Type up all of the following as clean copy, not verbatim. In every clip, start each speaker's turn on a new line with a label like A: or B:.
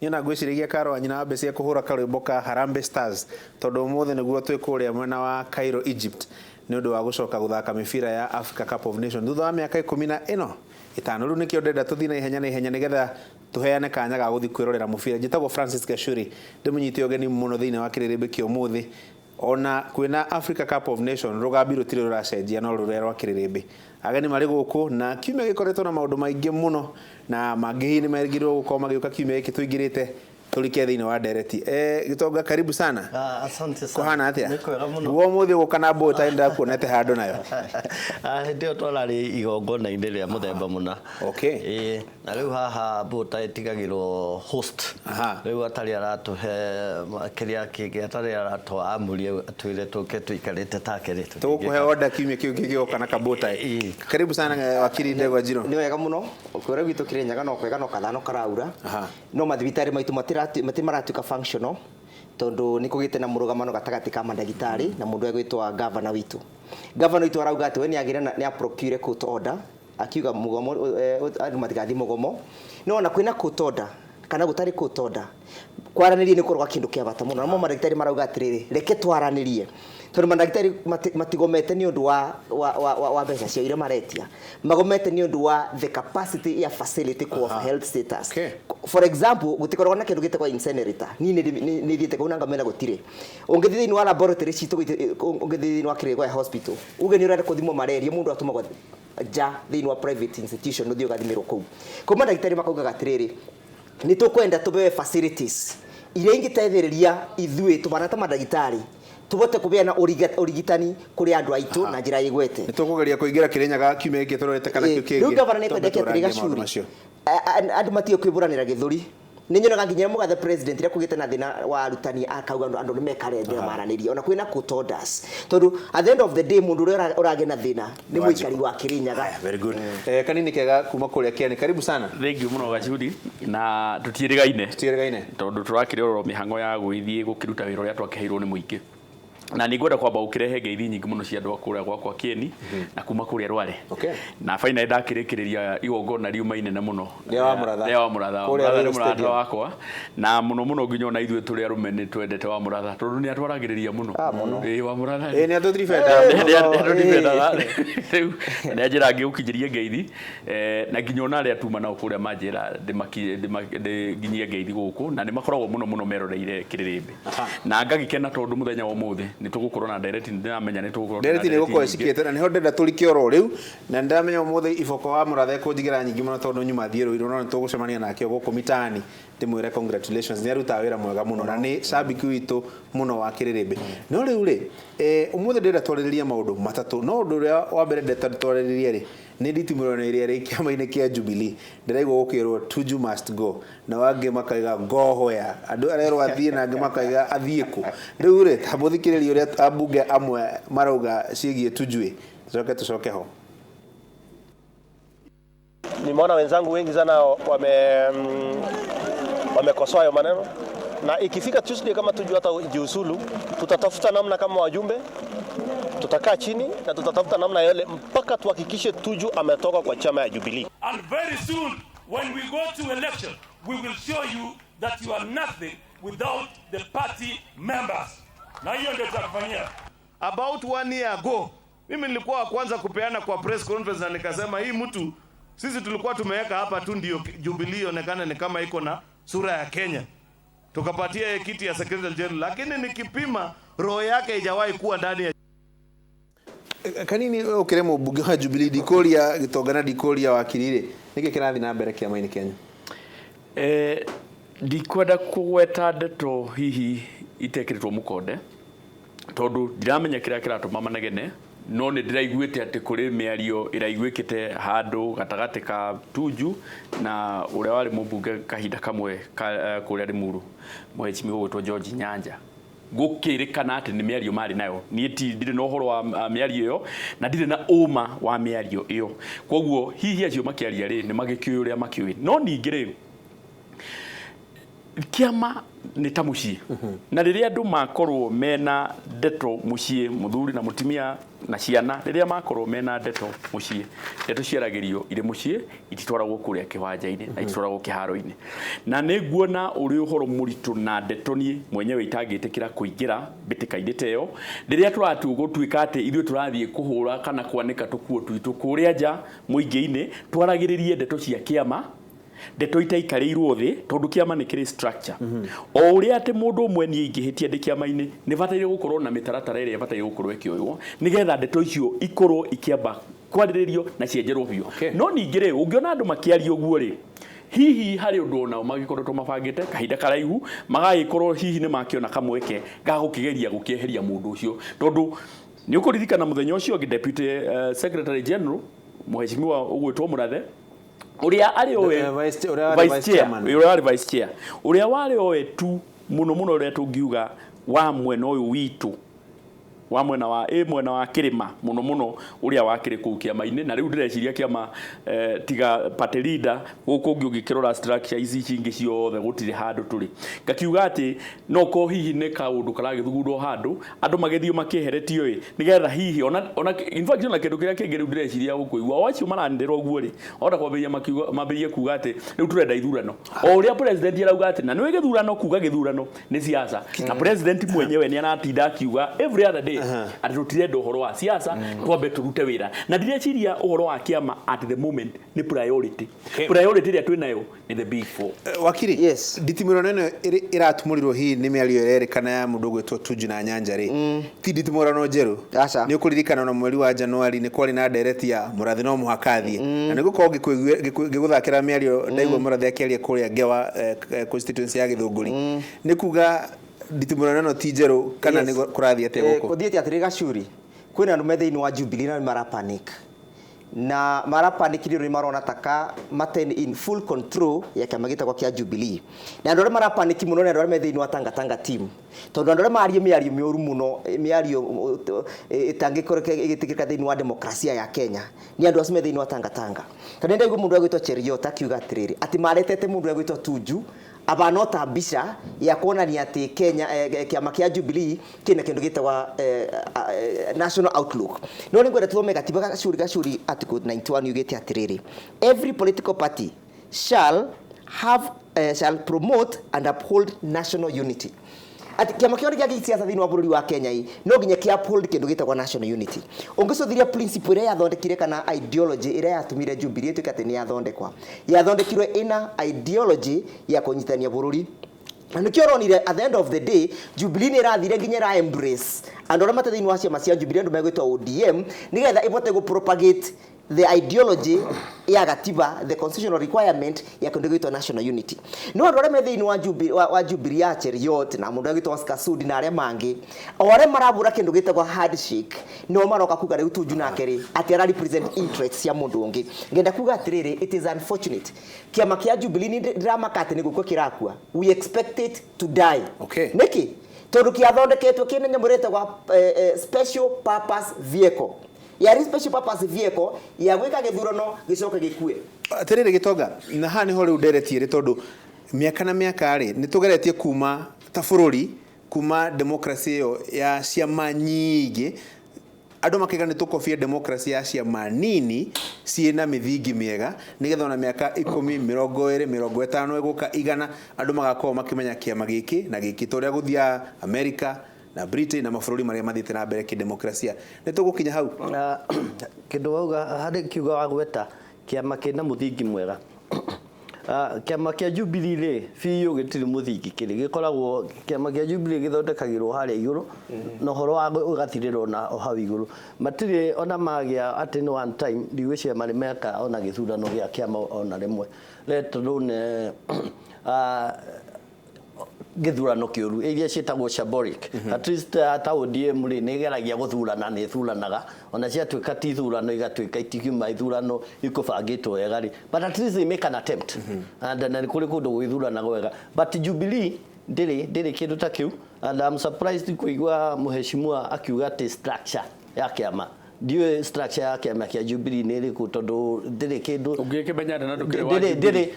A: Niĩ ona ngwĩciragia Karo wa nyina wa Mbeci ekũhũra karwĩmbo ka Harambee Stars tondũ ũmũthĩ nĩguo twĩ kũrĩa mwena wa Cairo, Egypt nĩ ũndũ wa gũcoka gũthaka mĩbira ya Africa Cup of Nations thutha wa mĩaka ikũmi na ĩno ĩtano. Rĩu nĩkĩo ndĩrenda tũthiĩ na ihenya na ihenya nĩgetha tũheane kanya ga gũthiĩ kwĩrorera mũbira. Njĩtagwo Francis Gachuri, ndĩmũnyite ũgeni mũno thĩinĩ wa kĩrĩrĩmbĩ kĩa ũmũthĩ. Ona kwĩna Africa Cup of Nations, rũgambi rũtirĩ rũracenjia no rũrĩa rwa kĩrĩrĩmbĩ. Ageni marĩ gũkũ na kiumia gĩkoretwo na maũndũ maingĩ mũno na mangĩ hihi nĩ merĩgĩrĩirwo gũkorwo magĩũka kiumia gĩkĩ tũingĩrĩte tũrike thĩinĩ wa ndereti. Eh, Gĩtonga karibu sana.
B: Ah, asante sana.
A: Kũhana atĩa?
B: Nĩ kwega mũno.
A: Guo ũmũthĩ ũgũka na bow tie ndĩrakuonete handũ nayo.
B: Ah, hĩndĩ ĩyo twararĩ igongona-inĩ rĩa mũthemba mũna.
A: Okay.
B: Ĩĩ, na rĩu haha bow tie ĩtigagĩrwo host.
A: Aha.
B: Rĩu atarĩ aratũhe kĩrĩa kĩngĩ, atarĩ aratũamũria atwĩre tũke tũikarĩte take rĩ.
A: Tũgũkũhe order kiumia kĩu kĩgĩũka na ka bow tie.
B: Ĩĩ.
A: Karibu sana wakiri Ndegwa Njirũ.
C: Nĩ wega mũno kũrĩa gwitũ Kĩrĩnyaga no kwega no kathano karaura.
A: Aha.
C: No mathibitarĩ maitũ matirĩ maratuĩka functional tondũ nĩ kũgĩte na mũrũgamano gatagatĩ ka mandagĩtarĩ na mũndũ egwĩtwo gavana witũ. Gavana witũ arauga atĩ we nĩ agĩre na nĩ a procure court order akiuga mũgomo andũ matigathiĩ mũgomo. No ona kwĩna court order kana gũtarĩ court order kwaranĩria nĩ kũrũga kĩndũ kĩa bata mũno. Namo mandagĩtarĩ marauga atĩrĩrĩ, reke twaranĩrie tondũ mandagĩtarĩ matigomete nĩ ũndũ wa mbeca ciao iria maretia, magomete nĩ ũndũ wa the capacity ya facility of health status.
A: Okay.
C: For example, gũtikoragwo na kĩndũ gĩtagwo incinerator. Niĩ nĩ thiĩte kũu na ngamena gũtirĩ. Ũngĩthiĩ thĩinĩ wa laboratory citũ, ũngĩthiĩ thĩinĩ wa Kĩrĩnyaga hospital, uge nĩ ũrenda kũthimwo malaria, mũndũ atũmagwo nja thĩinĩ wa private institution ũthiĩ ũgathimĩrwo kũu. Kũu mandagĩtarĩ makaugaga atĩrĩrĩ, nĩ tũkwenda tũbewe facilities iria ingĩteithĩrĩria ithuĩ tũbana ta mandagĩtarĩ tũbote kũgĩa na ũrigitani kũrĩ andũ aitũ na njĩra ĩgwete.
A: Nĩ tũkũgeria kũingĩra Kĩrĩnyaga kiumia gĩkĩ tũrorete kana kĩu kĩngĩ.
C: Rĩu gavana nĩ
A: twambe
C: ekwendete atĩrĩ
A: tũrangie maũndũ
C: Gacuri,
A: macio.
C: Andũ matige kwĩbũranĩra gĩthũri. Nĩ nyonaga nginya mũgathe president rĩrĩa kũgĩte na thĩna wa arutani akauga andũ nĩ mekarendera maranĩrie ona kwĩna court orders tondũ at the end of the day mũndũ ũrĩa ũragĩa na thĩna nĩ mũikari wa Kĩrĩnyaga.
A: Haya, very good. Kanini kega kuma kũrĩa Kĩeni. Karibu sana.
D: Thank you mũno Gacuri na tũtiĩrĩgaine.
A: Tũtiĩrĩgaine.
D: Tondũ tũrakĩrĩ oro mĩhang'o ya gũgĩthiĩ gũkĩruta wĩra ũrĩa twakĩheirwo nĩ mũingĩ. Na nĩ ngwenda kwamba gũkĩrehe ngeithi nyingĩ mũno cia andũ a kũrĩa gwakwa Kĩeni na kuma kũrĩa Rware.
A: Okay.
D: Na finally ndakĩrĩkĩrĩria igongona riuma inene mũno.
A: Rĩa wa Mũratha.
D: Rĩa wa Mũratha.
A: Kũrĩa
D: Mũratha nĩ
A: Ruiru
D: mũrata
A: Stadium.
D: wakwa. Na mũno mũno nginya ona ithuĩ tũrĩ arũme nĩ twendete wa Mũratha tondũ nĩ atwaragĩrĩria mũno.
A: Ah, mũno.
D: Ĩĩ wa Mũratha.
A: Ĩĩ nĩ atũtiribenda.
D: Nĩ atũtibendaga. Rĩu nĩ anjĩra ngĩgũkinyĩrie ngeithi na nginya ona arĩa tuma nao kũrĩa manjĩra ndĩnginyie ngeithi gũkũ na nĩ makoragwo mũno mũno meroreire kĩrĩrĩmbĩ. Na ngagĩkena tondũ mũthenya wa ũmũthĩ nĩ tũgũkorwo na ndereti, nĩ ndĩramenya nĩ tũgũkorwo na
A: Ndereti nĩ ĩgũkorwo
D: ndereti nyingĩ.
A: ĩcikĩte na nĩho ndĩrenda tũrike oro rĩu na nĩ ndĩramenya ũmũthĩ iboko wa Mũratha ekũnjigĩra nyingĩ mũno tondũ nyuma thiĩ Ruiru no nĩ tũgũcemania nake o gũkũ mitaani ndĩmwĩre congratulations nĩ arutaga wĩra mwega mũno na nĩ cambiki witũ mũno wa kĩrĩrĩmbĩ. No rĩu rĩ, ũmũthĩ ndĩrenda twarĩrĩrie maũndũ matatũ no ũndũ ũrĩa wa mbere ndĩrenda twarĩrĩrie rĩ nĩ nditimũrano ĩrĩa ĩrĩ kĩama-inĩ kĩa Jubilee. Ndĩraigua gũkĩrwo Tuju must go na angĩ makaiga go where. Andũ arerwo athiĩ na angĩ makaiga athiĩ kũ. Rĩu rĩ, ta mũthikĩrĩrie ũrĩa ambunge amwe marauga ciĩgiĩ Tuju ĩ, tũcoke tũcoke ho.
E: Nimeona wenzangu wengi sana wamekosoa hayo maneno, na ikifika Tuesday kama Tuju hata jiuzulu, tutatafuta namna kama wajumbe, tutakaa chini na tutatafuta namna yale mpaka tuhakikishe Tuju ametoka kwa chama ya Jubilee.
F: And very soon when we go to election, we will show you that you are nothing without the party members. Na hiyo ndio tutakufanyia.
G: About 1 year ago, mimi nilikuwa wa kwanza kupeana kwa press conference na nikasema hii mtu sisi tulikuwa tumeweka hapa tu ndio Jubilee ionekane ni kama iko na sura ya Kenya. Tukapatia yeye kiti ya Secretary General, lakini nikipima roho yake haijawahi kuwa ndani ya
A: Kanini wewe ukire mũmbunge wa Jubilee ndikũria gĩtonga na ndikũria wakiri rĩ, nĩkĩ kĩrathiĩ na mbere kĩama-inĩ kĩanyu?
D: Ndikwenda kũgweta ndeto hihi itekĩrĩtwo mũkonde tondũ ndiramenya kĩrĩa kĩratũma manegene, no nĩ ndĩraiguĩte atĩ kũrĩ mĩario ĩraiguĩkĩte handũ gatagatĩ ka Tuju na ũrĩa warĩ mũmbunge kahinda kamwe kũrĩa Limuru, mũhecimiwa ũgwĩtwo George Nyanja. Gũkĩrĩkana atĩ nĩ mĩario marĩ nayo. Niĩ ti ndirĩ na ũhoro wa mĩario ĩyo na ndirĩ na ũma wa mĩario ĩyo. Koguo hihi acio makĩaria rĩ nĩ magĩkĩũĩ ũrĩa makĩũĩ. No ningĩ rĩ Kĩama nĩ ta mũciĩ, na rĩrĩa andũ makorwo mena ndeto mũciĩ, mũthuri na mũtumia na ciana, rĩrĩa makorwo mena ndeto mũciĩ, ndeto ciaragĩrio irĩ mũciĩ, ititwaragwo kũrĩa kĩwanja-inĩ na ititwaragwo kĩharo-inĩ. Na nĩ nguona ũrĩ ũhoro mũritũ na ndeto niĩ mwenyewe itangĩtĩkĩra kũingĩra mbĩtĩka-inĩ ta ĩyo, rĩrĩa tũratua gũtuĩka atĩ ithuĩ tũrathiĩ kũhũra kana kwanĩka tũkuo twitũ kũrĩa nja mũingĩ-inĩ, twaragĩrĩrie ndeto cia kĩama, ndeto itaikarĩirwo thĩ, tondũ kĩama nĩ kĩrĩ structure. O ũrĩa atĩ mũndũ ũmwe niĩ ingĩhĩtia ndĩ kĩama-inĩ, nĩ bataire gũkorwo na mĩtaratara ĩrĩa ĩbataire gũkorwo ĩkĩoywo nĩgetha ndeto icio ikorwo ikĩamba kwarĩrĩrio na cienjerwo biũ. No ningĩ rĩ, ũngĩona andũ makĩaria ũguo rĩ, hihi harĩ ũndũ onao magĩkoretwo mabangĩte kahinda karaihu, magagĩkorwo hihi nĩ makĩona kamweke ga gũkĩgeria gũkĩeheria mũndũ ũcio, tondũ nĩ ũkũririkana mũthenya ũcio ũngĩ deputy secretary general, mũheshimiwa ũgwĩtwo Mũrathe, ũrĩa arĩ owe
A: ũrĩa warĩ
D: vice
A: vice
D: chair,
A: chairman.
D: Ũrĩa warĩ vice chair, ũrĩa warĩ owe tu mũno mũno, ũrĩa tũngiuga wa mwena ũyũ witũ, wa mwena wa ĩ mwena wa kĩrĩma mũno mũno, ũrĩa wakĩrĩ kũu kĩama-inĩ. Na rĩu ndĩreciria kĩama, tiga party leader, gũkũ ũngĩ ũngĩkĩrora structure ici cingĩ ciothe gũtirĩ handũ tũrĩ. Ngakiuga atĩ no ko hihi nĩ kaũndũ karagĩthugundwo handũ andũ magĩthiĩ makĩeheretio ĩ, nĩgetha hihi ona in fact ona kĩndũ kĩrĩa kĩngĩ rĩu ndĩreciria gũkũigua, o acio maranĩrĩra ũguo rĩ, ona kwambĩrĩria makiuga, mambĩrĩrie kuga atĩ rĩu tũrenda ithurano, o ũrĩa president arauga atĩ na nĩ gĩthurano, kuga gĩthurano nĩ siasa, na president mwenyewe nĩ aratinda akiuga every other day atĩ tũtirenda ũhoro wa siasa, twambe tũrute wĩra. Na ndireciria ũhoro wa kĩama at the moment nĩ priority. Priority ĩrĩa twĩnayo nĩ the big four.
A: Wakiri,
C: Yes.
A: nditimũrano ĩno ĩratumũrirwo hihi nĩ mĩario ĩrerĩkana ya mũndũ ũgwĩtwo Tuju na Nyanja rĩ, ti nditimũrano njerũ.
C: Aca.
A: Nĩ ũkũririkana na mweri wa Januari nĩ kwarĩ na ndereti ya Mũrathi no mũhaka athiĩ, na nĩ gũkorwo ngĩgũthakĩra mĩario ndaigua Mũrathi akĩaria kũrĩa Ngewa, constituency ya Gĩthũngũri. Nĩ kuga nditimũrano ĩno ti njerũ kana
C: Yes.
A: nĩ kũrathiĩ atĩa gũkũ?
C: Kũthiĩte atĩrĩ, Gacuri, kwĩna andũ me thĩinĩ wa Jubilee na nĩ marapanic, na marapanic nĩ ũndũ nĩ marona taka maten in full control ya kĩama gĩtagwo kĩa Jubilee. Na andũ arĩa marapanic mũno nĩ andũ arĩa me thĩinĩ wa Tanga Tanga team, tondũ andũ arĩa marie mĩario mĩũru mũno, mĩario ĩtangĩkorwo ĩgĩtĩkĩrĩka thĩinĩ wa demokrasia ya Kenya, nĩ andũ acio me thĩinĩ wa Tanga Tanga. Tondũ nĩ ndaigua mũndũ agwĩtwo Cheruiyot akiuga atĩrĩrĩ, atĩ maretete mũndũ agwĩtwo Tuju abana ta mbica ya kuonania atĩ Kenya, kĩama kĩa Jubilee kĩna kĩndũ gĩtagwa national outlook. No nĩ ngwenda tuthome gatiba, Gacuri. Gacuri, article 91 yugĩte atĩrĩrĩ, every political party shall have shall promote and uphold national unity. Ati kĩama kĩothe gĩa gĩsiasa thĩinĩ wa bũrũri wa Kenya ĩ no nginya kĩ uphold kĩndũ gĩtagwo national unity. Ũngĩcũthĩria principle ĩrĩa yathondekire kana ideology ĩrĩa yatũmire Jubilee ĩtuĩke atĩ nĩ yathondekwa, yathondekirwe ĩna ideology ya kũnyitania bũrũri, na nĩkĩo ũronire at the end of the day Jubilee nĩ ĩrathire nginya ĩra embrace andũ arĩa mate thĩinĩ wa ciama cia Jubilee, andũ megwĩtwo ODM, nĩgetha ĩbote gũ propagate the ideology ya gatiba, the constitutional requirement ya kĩndũ gĩtwo national unity. No andũ arĩa me thĩinĩ wa Jubilee, wa Jubilee ya Cheruiyot na mũndũ agĩtwo Oscar Sudi na arĩa mangĩ, o arĩa marabũra kĩndũ gĩtagwo handshake, nĩo maroka kuga rĩu Tuju nake rĩ atĩ ara represent interests cia mũndũ ũngĩ. Ngenda kuga atĩrĩrĩ, it is unfortunate kĩama kĩa Jubilee nĩ ndĩramaka atĩ nĩ gũkua kĩrakua. We expect it to die. Nĩkĩ? Tondũ kĩathondeketwo kĩna nyamũ ĩretagwo special purpose vehicle, yarĩ special purpose vehicle ya gwĩka gĩthurano gĩcoke gĩkue.
A: Atĩrĩrĩ Gĩtonga, na haha nĩho rĩu nderetie rĩ, tondũ mĩaka na mĩaka rĩ, nĩ tũgeretie kuma ta bũrũri kuma democracy ĩyo ya ciama nyingĩ, andũ makaiga nĩ tũkobie democracy ya ciama nini ciĩna mĩthingi mĩega, nĩgetha ona mĩaka 10, 20, 50 ĩgũka, 100, andũ magakorwo makĩmenya kĩama gĩkĩ na gĩkĩ, ta ũrĩa gũthiaga America na Britain na mabũrũri marĩa mathiĩte na mbere kĩdemokrasia. Nĩ tũgũkinya hau?
B: Na kĩndũ wauga harĩ kiugo wagweta kĩama kĩna mũthingi mwega. Kĩama kĩa Jubilee rĩ, biũ gĩtirĩ mũthingi kĩrĩ gĩkoragwo. Kĩama kĩa Jubilee gĩthondekagĩrwo harĩa igũrũ na ũhoro wa ũgathirĩrwo na o hau igũrũ. Matirĩ ona magĩa atĩ nĩ one time, ndigwĩciria marĩ meka ona gĩthurano gĩa kĩama ona rĩmwe, let alone gĩthurano kĩũru iria ciĩtagwo shambolic. At least ta ODM rĩ, nĩ ĩgeragia gũthurana, nĩ ĩthuranaga, ona ciatuĩka ti ithurano igatuĩka itikiuma ithurano ikũbangĩtwo wega rĩ, but at least they make an attempt and na nĩ kũrĩ kũndũ gwĩthuranaga wega. But Jubilee ndĩrĩ kĩndũ ta kĩu, and I'm surprised kũigua mũheshimiwa akiuga atĩ structure ya kĩama Ndiũĩ structure ya kĩama kĩa Jubilee nĩ ĩrĩkũ, tondũ ndĩrĩ kĩndũ.
D: Ũngĩkĩmenya atĩa na ndũkĩrĩ wa
B: Ndĩrĩ
D: Jubilee?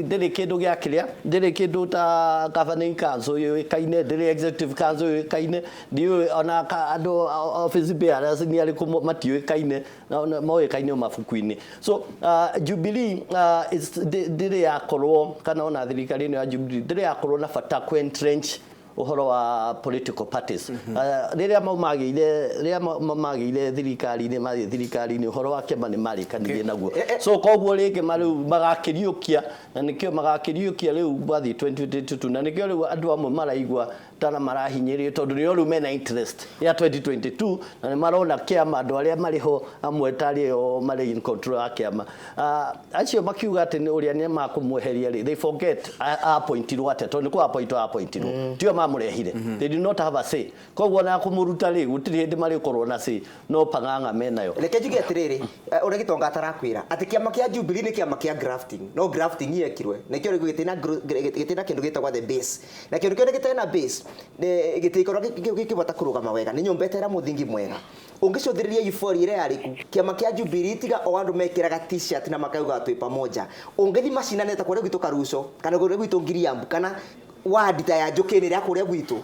B: ndĩrĩ kĩndũ gĩa kĩrĩa, ndĩrĩ kĩndũ ta governing council yũĩkaine, ndĩrĩ executive council yũĩkaine. Ndiũĩ ona andũ office bearers nĩ arĩkũ, matiũĩkaine, na moĩkaine o mabuku-inĩ. So Jubilee ndĩrĩ yakorwo, kana ona thirikari ĩno ya Jubilee ndĩrĩ yakorwo na bata kũ entrench ũhoro wa political parties. Rĩrĩa mau magĩire, rĩrĩa magĩire thirikari-inĩ, mathiĩ thirikari-inĩ, ũhoro wa kĩama nĩ marĩkanirie naguo. So koguo rĩngĩ marĩu magakĩriũkia, na nĩkĩo magakĩriũkia rĩu mathiĩ 2022, na nĩkĩo rĩu andũ amwe maraigua tana marahinyĩrĩrio, tondũ nĩo rĩu mena interest ya 2022, na nĩ marona kĩama, andũ arĩa marĩ ho amwe tarĩ o marĩ in control ya kĩama. Acio makiuga atĩ nĩ ũrĩa nĩ makũmweheria rĩ, they forget appointirwo atĩa, tondũ nĩ kũ appointirwo, tio mamũrehire. They did not have a say. Koguo na kũmũruta rĩ, gũtirĩ hĩndĩ marĩkorwo na say, no pang'ang'a menayo.
C: Reke njuge atĩrĩrĩ, ũrĩa Gĩtonga atarakwĩra atĩ kĩama kĩa Jubilee nĩ kĩama kĩa grafting, no grafting yekirwe nĩkĩo rĩu gĩtĩ na kĩndũ gĩtagwo the base, na kĩndũ kĩu gĩtarĩ na base gĩtikorwo gĩkĩhota kũrũgama wega. Nĩ nyũmba ĩtarĩ na mũthingi mwega. Ũngĩcũthĩrĩria euphoria ĩrĩa yarĩ ku kĩama kĩa Jubilee, tiga o andũ mekĩraga T-shirt na makauga twĩ pamoja, ũngĩthiĩ macinane ta kũrĩa gwitũ Karuco, kana kũrĩa gwitũ Ngiriambu, kana wadi ta ya Njũkĩnĩ ĩrĩa kũrĩa gwitũ,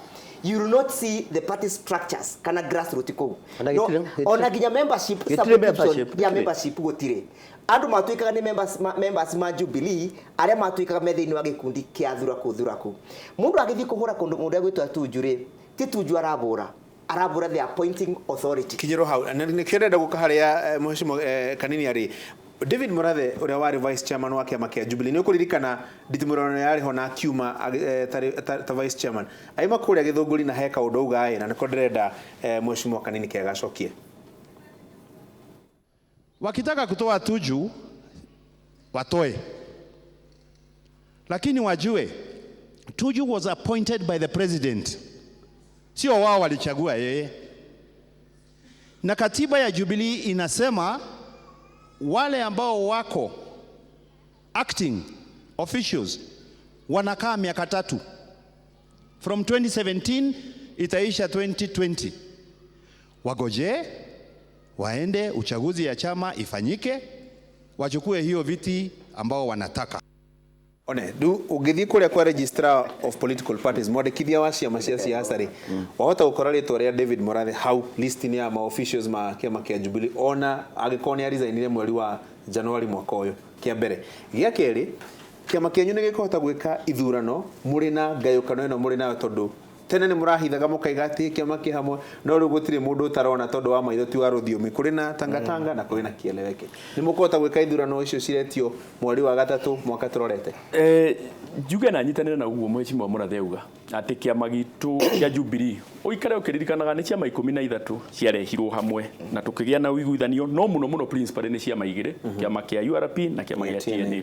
C: you will not see the party structures kana grassroots kũu.
B: Ona
C: No, ona nginya membership
B: gĩtirĩ
C: subscription
B: membership,
C: ya
B: gĩtirĩ.
C: Membership gũtirĩ. Andũ matuĩkaga nĩ members ma Jubilee arĩa matuĩkaga me thĩinĩ wa gĩkundi kĩa thuraku thuraku. Mũndũ agĩthiĩ kũhũra kũndũ mũndũ egwĩtwo Tunju rĩ, ti Tunju arabũra, arabũra the appointing authority.
A: Kinyĩrwo hau na nĩkĩo ndĩrenda gũka harĩa mheshimiwa Kanini arĩ. David Murathe, ũrĩa warĩ vice chairman wa kĩama kĩa Jubilee, nĩ ũkũririkana nditimũrano yarĩ ho na akiuma ta vice chairman, aima kũrĩa Gĩthũngũri, na he kaũndũ auga ĩ, na nĩko ndĩrenda mheshimiwa Kanini kega acokie.
H: Wakitaka kutoa Tuju watoe, lakini wajue Tuju was appointed by the president, sio wao walichagua yeye. Na katiba ya Jubilee inasema wale ambao wako acting officials wanakaa miaka 3. From 2017 itaisha 2020. Wagoje waende uchaguzi ya chama ifanyike, wachukue hiyo viti ambao wanataka.
A: One rĩu ũngĩthiĩ kũrĩa kwa registrar of political parties, mwandĩkithia wa ciama cia siasa rĩ, wahota gũkora rĩtwa rĩa David Murathe hau list-inĩ ya ma officials ma kĩama kĩa Jubilee, ona angĩkorwo nĩ arisainire mweri wa Januari mwaka ũyũ. Kĩa mbere. Gĩa kerĩ, kĩama kĩanyu nĩ gĩkũhota gwĩka ithurano mũrĩ na ngayũkano ĩno mũrĩ nayo? Tondũ tene nĩ mũrahithaga mũkaiga atĩ kĩama kĩ hamwe, no rĩu gũtirĩ mũndũ ũtarona, tondũ wa maitho ti wa rũthiomi. Kũrĩ na tangatanga na kũrĩ na kieleweke. Nĩ mũkũhota gwĩka ithurano icio ciretio mweri wa gatatũ mwaka tũrorete?
D: Njuge na nyitanĩre na ũguo mheshimiwa Murathe auga, atĩ kĩama gitũ kĩa Jubilee, ũikare ũkĩririkanaga, nĩ ciama 13 ciarehirwo hamwe na tũkĩgĩa na ũiguithanio, no mũno mũno principally nĩ ciama igĩrĩ, kĩama kĩa URP na kĩama gĩa TNA.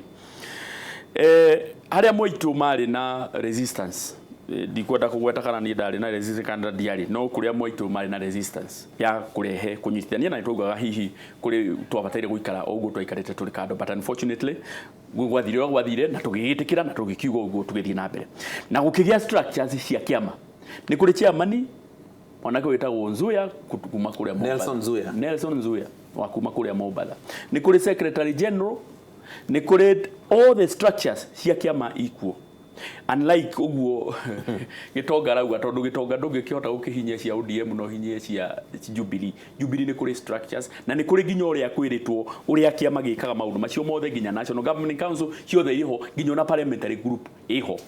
D: Harĩa mwaitũ marĩ na resistance, ndikwenda kũgweta kana niĩ ndarĩ na resistance kana ndiarĩ, no kũrĩa mwaitũ marĩ na resistance ya kũrehe kũnyitithania, na nĩtwaugaga hihi kũrĩ twabataire gũikara o ũguo twaikarĩte tũrĩ kando, but unfortunately gwathire ũrĩa gwathire, na tũgĩgĩtĩkĩra na tũgĩkiuga ũguo, tũgĩthiĩ na mbere na gũkĩgĩa structures cia kĩama. Nĩ kũrĩ chairman, mwanake wĩtagwo Nzuya kuma kũrĩa Mombatha.
A: Nelson Nzuya.
D: Nelson Nzuya wa kuma kũrĩa Mombatha. Nĩ kũrĩ secretary general, nĩ kũrĩ all the structures cia kĩama ikuo, unlike ũguo Gĩtonga arauga, tondũ Gĩtonga ndũngĩkĩhota gũkĩhinyia cia ODM no hinyie cia Jubilee. Jubilee nĩ kũrĩ structures, na nĩ kũrĩ nginya ũrĩa kwĩrĩtwo ũrĩa kĩama gĩkaga maũndũ macio mothe, nginya National Governing Council ciothe iho, nginya ona parliamentary group ĩho.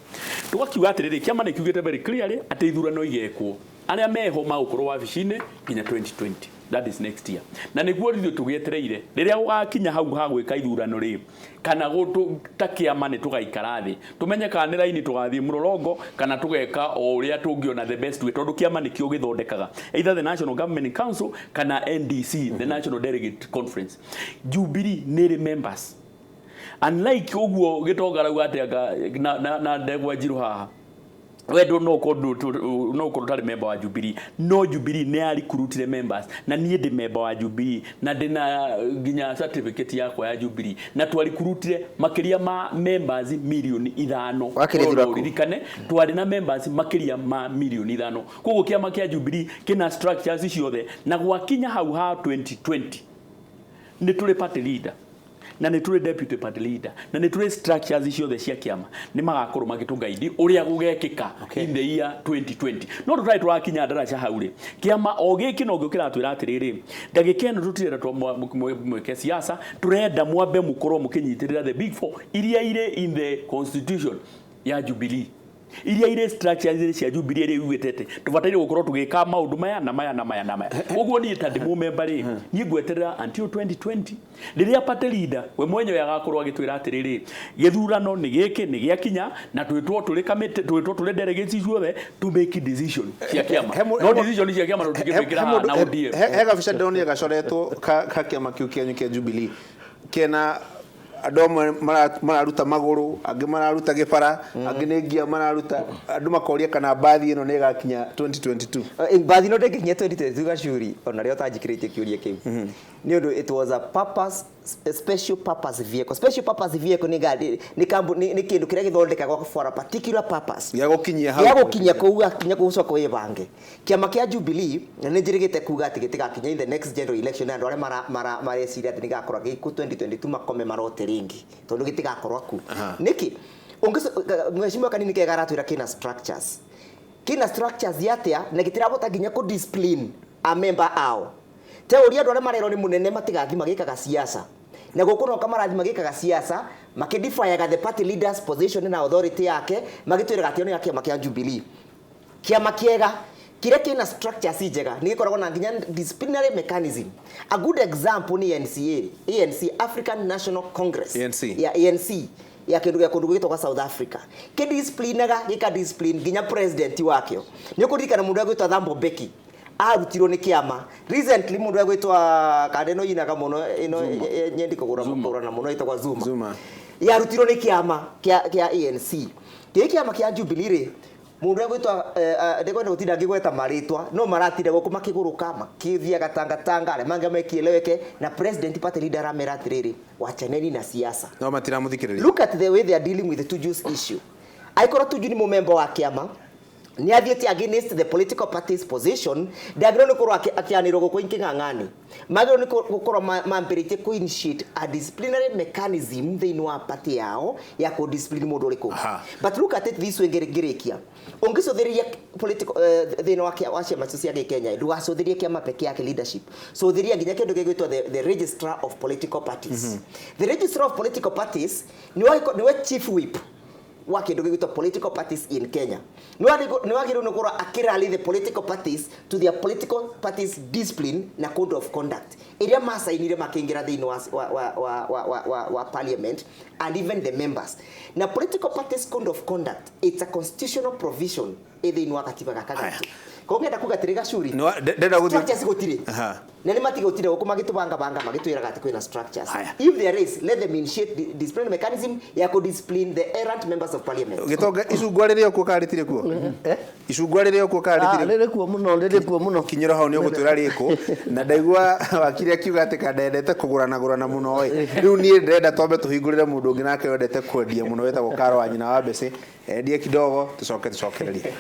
D: Tũgakiuga atĩrĩrĩ, kĩama nĩ kiugĩte very clearly atĩ ithurano igekwo, arĩa meho magũkorwo wabici-inĩ nginya 2020, that is next year, na nĩguo ithuĩ tũgĩetereire rĩrĩa gũgakinya hau ha gwĩka ithurano rĩ, kana gũtũ ta kĩama nĩ tũgaikara thĩ tũmenye kana nĩ raini tũgathiĩ mũrorongo, kana tũgeka o ũrĩa tũngĩona the best way, tondũ kĩama nĩkĩo gĩthondekaga either the National Governing Council kana NDC, the National Delegate Conference. Jubilee nĩ ĩrĩ members, unlike ũguo Gĩtonga arauga atĩ anga na ndegwa njirũ haha. Wendo no ukorwo no ukorwo utarĩ member wa Jubilee, no Jubilee nĩ ya recruitire members, na niĩ ndĩ member wa Jubilee na ndĩna nginya certificate yakwa ya Jubilee, na twarecruitire makĩria ma members 5 milioni.
C: Wakĩrĩ
D: No ũririkane twarĩ na members makĩria ma 5 milioni. Koguo kĩama kĩa Jubilee kĩna structures ciothe, na gwakinya hau ha 2020 nĩ tũrĩ party leader na nĩ tũrĩ deputy party leader na nĩ tũrĩ structures ciothe cia kĩama. Nĩ magakorwo magĩtũguide ũrĩa gũgekĩka in the year 2020. No tũtarĩ tũrakinya ndaraca hau rĩ, kĩama o gĩkĩ no kĩo kĩratwĩra atĩrĩrĩ, ndagĩka ĩno tũtirenda mwĩke siasa, tũrenda mwambe mũkorwo mũkĩnyitĩrĩra the big four iria irĩ in the constitution ya Jubilee, iria irĩ structures cia Jubilee iria yugĩte atĩ tũbataire gũkorwo tũgĩka maũndũ maya na maya na maya na maya. Ũguo niĩ ta ndĩ mũmemba rĩ, niĩ ngweterera until 2020 rĩrĩa party leader we mwenyewe agakorwo agĩtwĩra atĩrĩrĩ, gĩthurano nĩ gĩkĩ nĩ gĩakinya na twĩtwo tũrĩ committee, twĩtwo tũrĩ delegates ciothe to make decision cia kĩama. No decision cia kĩama tũtingĩtwĩkĩra haha na ODM.
A: He gabica ndĩronire gacoretwo ka kĩama kĩu kĩanyu kĩa Jubilee, kena andũ amwe mararuta magũrũ, angĩ mararuta gĩbara, angĩ nĩ ngia mararuta. Andũ makoria kana mbathi ĩno nĩ ĩgakinya 2022.
C: Mbathi no ndĩngĩkinya 2022, Gacuri, ona rĩo ũtanjikĩrĩtie kĩũria kĩu nĩ ũndũ it was a purpose, a special purpose vehicle. Special purpose vehicle nĩ ngari, nĩ kambuni, nĩ kĩndũ kĩrĩa gĩthondekagwo for a particular purpose.
A: Gĩa gũkinyia hau.
C: Gĩa gũkinya kũu, gakinya kũu ũcoke wĩbange. Kĩama kĩa Jubilee na nĩ njĩrĩgĩte kuga atĩ gĩtigakinya in the next general election, na andũ arĩa mareciria atĩ nĩgakorwo gĩkũ 2022 makome marote rĩngĩ, tondũ gĩtigakorwo ku. Nĩkĩ mheshimiwa Kanini Kega aratwĩra kĩna structures? Kĩna structures yatia na gĩtirabota nginya kũ discipline a member ao? Te ũria andũ arĩa marerwo nĩ mũnene matigathiĩ magĩkaga siasa, na gũkũ no kamarathi magĩkaga siasa makĩdefiaga the party leaders position na authority yake, magĩtwĩraga atĩ nĩ ya kĩama kĩa Jubilee. Kĩama kĩega kĩrĩa kĩna structures njega nĩ gĩkoragwo na nginya disciplinary mechanism. A good example nĩ NCA, ANC, African National Congress.
A: ANC.
C: Ya ANC ya kĩndũ gĩa kũndũ gwĩtagwo South Africa, kĩdisciplinaga, gĩka discipline nginya president wakĩo. Nĩ ũkũririkana mũndũ agwĩtwo Thabo Mbeki arutirwo nĩ kĩama recently. Mũndũ agwĩtwo kanda ĩno inaga mũno ĩno nyendi kũgũra kũgũrana mũno ĩtagwo Zuma.
A: Zuma.
C: Yarutirwo nĩ kĩama kĩa ANC. Gĩkĩ kĩama kĩa Jubilee rĩ, mũndũ egwĩtwo, ndĩkwenda gũtinda ngĩgweta marĩtwa, no maratinda gũkũ makĩgũrũka makĩthiaga tangatanga arĩa mangĩ mekieleweke, na president party leader aramera atĩrĩrĩ, wachaneni na siasa.
A: No matiramũthikĩrĩria.
C: Look at the way they are dealing with the Tuju's issue. Aikorwo Tuju nĩ mũmemba wa kĩama, nĩ athiĩte against the political party's position, ndagĩrĩirwo nĩ gũkorwo akĩanĩrwo gũkũ kĩng'ang'ani. Magĩrĩirwo nĩ gũkorwo mambĩrĩtie kũ initiate a disciplinary mechanism thĩinĩ wa party yao ya kũ discipline mũndũ ũrĩkũ. But look at it this way, ngĩrĩkia, ũngĩcũthĩrĩria political thĩinĩ wa ciama icio cia gĩkenya, ndũgacũthĩrie kĩama peke yake leadership, cũthĩria nginya kĩndũ gĩgwĩtwo the registrar of political parties. The registrar of political parties nĩwe chief whip wa kĩndũ gĩgwĩtwo political parties in Kenya. Nĩ wagĩrĩirwo nĩ gũkorwo akĩrally the political parties to their political parties discipline na code of conduct ĩrĩa macainire makĩingĩra thĩinĩ wa parliament and even the members. Na political parties code of conduct, it's a constitutional provision ĩ thĩinĩ wa katiba gaka gaitũ. Koguo ngenda kuga atĩrĩ, Gacuri,
A: Ndenda gũthiĩ-
C: structures gũtirĩ na nĩ matige gũtinda gũkũ magĩtũbangabanga magĩtwĩraga atĩ kwĩna structures.
A: Haya.
C: If there is, let them initiate the disciplinary mechanism ya kũ discipline the errant members of parliament.
A: Gĩtonga, icungwa rĩrĩ okuo kana rĩtirĩ kuo?
B: Eh?
A: Icungwa rĩrĩ okuo kana
B: Ah,
A: rĩtirĩ?
B: rĩrĩ kuo mũno, rĩrĩ kuo mũno.
A: Kinyĩro hau nĩ ũgũtwĩra rĩkũ, na ndaigua wakiri akiuga atĩ kandendete kũgũrana gũrana mũno ĩ. Rĩu niĩ ndĩrenda twambe tũhingũrĩre mũndũ ũngĩ nake wendete kwendia mũno wĩtagwo Karo wa nyina wa Mbeci, endie kidogo tũcoke tũcokererie.